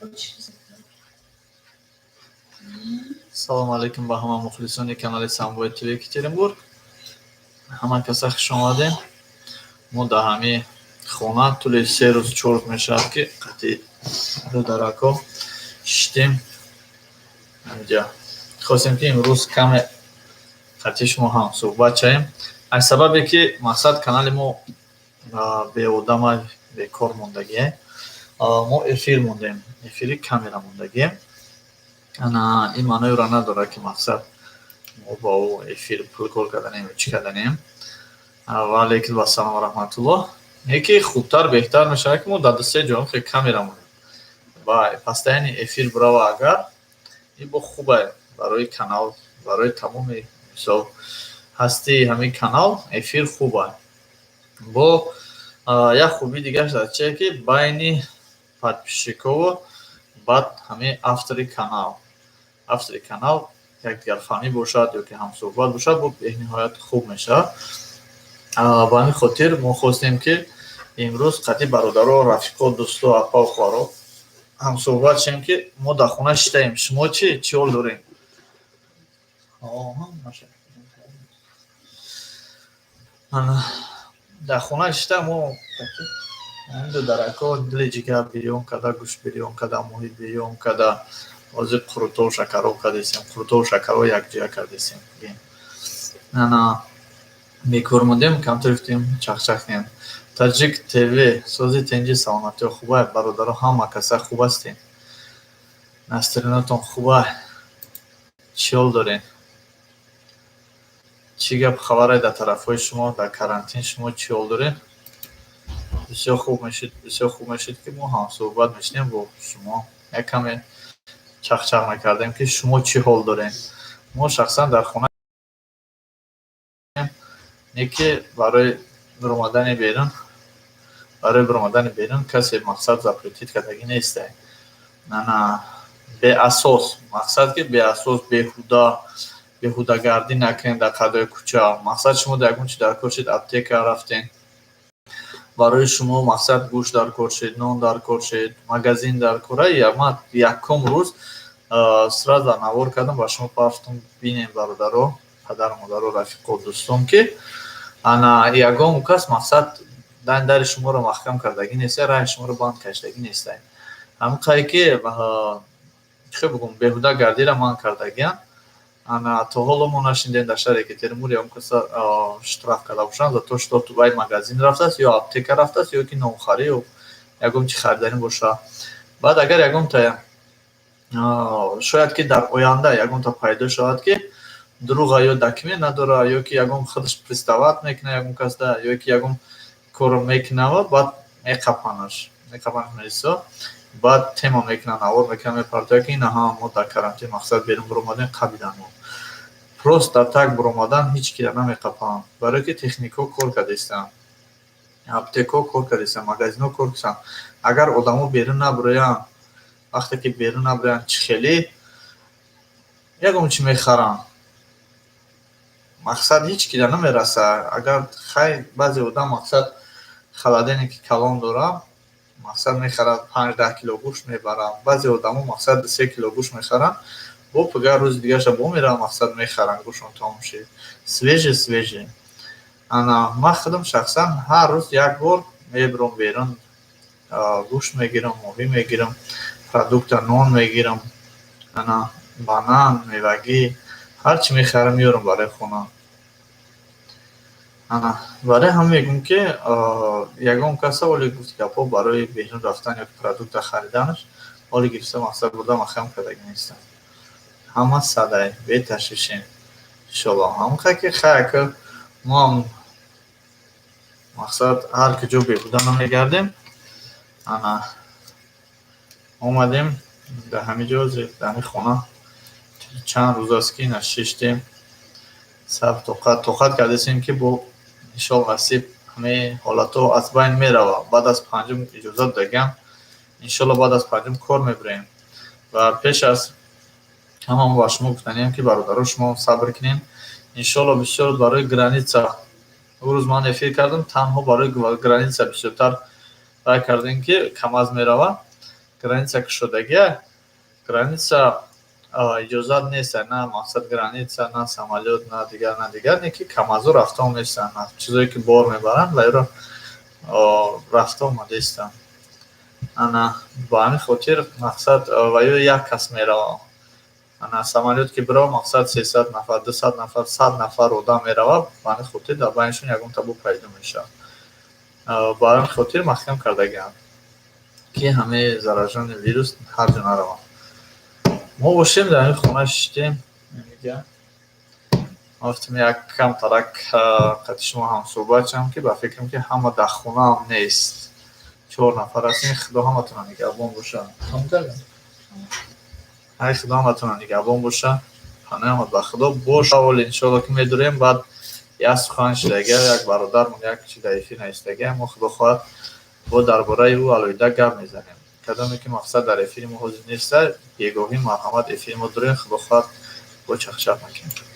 Очень. Салому алейкум ба ҳама мухлисони канали Самбои ТВ Екатеринбург. Ҳама каса хуш омадем. Мо дар ҳамин хона тӯли 3 рӯз, 4 рӯз мешавад, ки қатъи дударако шиштем инҷа. Хостем, ки имрӯз каме қатъи шумо ҳам суҳбат шавем, аз сабабе ки, мақсад, канали мо беодама, бекор мондагие. Мо эфир мондем, эфири камера мондагием. Ана ин маъноеро надорад, ки, мақсад, мо бо ӯ эфир пул кор карданем ё чӣ карданем. Ва алейкум ассалом ва раҳматуллоҳ. Яке хубтар, беҳтар мешавад, ки мо дар ду се ҷо хел камера монем ва постоянный эфир бирава. Агар ин бо хубе барои канал, барои тамоми, мисол, ҳастии ҳамин канал эфир хуб. Бо як хубии дигараш дар чие, ки байни подписчикову баъд ҳамин автори канал якдигарфаҳмӣ бошад ё ки ҳамсӯҳбат бошад, бо бениҳоят хуб мешавад. Ба ҳамин хотир мо хостем, ки имрӯз қатъи бародаро, рафиқо, дӯсто, апаву хоҳаро ҳамсӯҳбат шавем, ки мо дар хона шитаем, шумо чӣ, чӣ ҳол дорем? Маша. Ана, дар хона шита мо ду дарако дили ҷигар бирён карда, гӯшт бирён карда, моҳӣ бирён карда, ҳозир қурутову шакароб кардесем, қурутову шакарро якҷоя кардесем. Ана бекор мондем, камтар гуфтем, чахчах кунем. Таҷик ТВ, сози, тинҷи, саломатиҳо хубай, бародаро, ҳама каса хуб ҳастем, настроениятон хубай, чӣ ҳол дорем, чӣ гап хабаре дар тарафҳои шумо, дар карантин шумо чӣ ҳол доред? Бисёр хуб мешид, бисёр хуб мешид, ки мо ҳамсӯҳбат мешидем бо шумо, як каме чахчах мекардем, ки шумо чӣ ҳол доред. Мо шахсан дар хона не, ки барои биромадани берун касе, мақсад, запретить кардагӣ несте. Ана беасос, мақсад, ки беасос, беҳуда беҳудагардӣ накунед дар қадои кӯча. Мақсад, шумо дар ягон чи дар кор шид, аптека рафтен, барои шумо, мақсад, гӯшт дар кор шид, нон дар кор шид, магазин дар кора. Ман якум рӯз сразу навор кардам, ба шумо пафтум, бинем, бародаро, падару модаро, рафиқо, дӯстон, ки ана ягон кас, мақсад, дари шуморо маҳкам кардагӣ неста, раҳи шуморо банд кашидагӣ неста. Ҳамин қайе ки, чӣ бигӯм, беҳуда гардиро манъ кардагианд. Ана то ҳоло мо нашнидем дар шаҳри Екатеринбург ягон каса штраф карда бошанд за то, что вай магазин рафтааст ё аптека рафтааст, ё ки нонхарӣ, ё ягон чи хариданӣ боша. Баъд агар ягонта, шояд ки дар оянда ягонта пайдо шавад, ки дурӯға ё документ надора, ё ки ягон худаш приставать мекунад ягон касда, ё ки ягон корро мекунава, баъд меқапанаш милисо, баъд тема мекунанд, навор мекунанд, мепартояд, ки инаҳа мо дар карантин, мақсад, берун биромадем, қабидан мо. Просто так биромадан ҳеҷ кира намеқапанд, барое ки техникҳо кор кардастанд, аптекҳо кор кардастанд, магазинҳо кор кардастанд. Агар одамо берун набироянд, вақте ки берун набироянд, чӣ хеле ягон чӣ мехаранд? Мақсад, ҳеҷ кира намерасад. Агар хай, баъзе одам, мақсад, холодильники калон дорад, мақсад, мехарад, 5-10 кило гӯшт мебарад. Баъзе одамо, мақсад, 3 кило гӯшт мехаранд, бо пага рӯзи дигарша бо мераванд, мақсад, мехаранд, гӯштон тамом шид, свежий, свежий. Ана ман худам шахсан ҳар рӯз як бор мебирам берун, гӯшт мегирам, моҳӣ мегирам, продукта, нон мегирам, ана банан, мевагӣ, ҳар чӣ мехарам, меёрам барои хона. Ана барои ҳам мегӯм, ки ягон каса оли гуфти гапҳо барои берун рафтан ё продукта хариданаш оли гирифта, мақсад, бурда маҳкам кардагӣ нестанд. Ҳама садай беташвишем, иншолло. Ҳамқа ки хай, ака, мо ҳам, мақсад, ҳар куҷо беҳуда намегардем. Ана омадем дар ҳамин ҷо, дар ҳамин хона чанд рӯз аст, ки ина шиштем, сабр, тоқат кардастем, ки бо иншолло насиб ҳамаи ҳолатҳо аз байн меравад. Баъд аз панҷум иҷозат дагам, иншолло, баъд аз панҷум кор мебарем. Ва пеш аз ҳама мо ба шумо гуфтанием, ки, бародаро, шумо сабр кунед, иншолло. Бисёр барои граница рӯз ман эфир кардам, танҳо барои граница бисёртар рай кардем, ки КамАЗ меравад. Граница кушодагия, граница иҷозат нест, на мақсад граница, на самолёт, на дигар, на дигар, не ки камазо рафта оместанд, чизое ки бор мебаранд, вайро рафта омадаистанд. Ана ба ҳамин хотир, мақсад, ваё як кас мерава. Ана самолёт ки бирава, мақсад, 300 нафар, 200 нафар, 100 нафар одам мерава. Ба ҳамин хотир дар байнашон ягон табу пайдо мешавад. Ба ҳамин хотир маҳкам кардагианд, ки ҳамаи заражённый вирус ҳар ҷо нараванд. Мо бошем, дар ҳамин хона шиштем. Гуфтем, як камтарак қати шумо ҳамсӯҳбат шавам, ки ба фикрам, ки ҳама дар хонаам нест, чор нафар ҳастем. Худо ҳаматона нигаҳбон боша. Ай, Худо ҳаматона нигаҳбон боша. Паноҳ омад ба Худо бош. Аввал, иншоалло, ки медурем, баъд як сухан шидагия, як бародармон як чи дар эфир наистагия, мо, Худо хоҳад, бо дар бораи ӯ алоҳида гап мезанем. Кадоме ки, мақсад, дар эфири мо ҳозир неста, бегоҳӣ марҳамат, эфири мо дурем, Худо хоҳад, бо чахчах мекунем.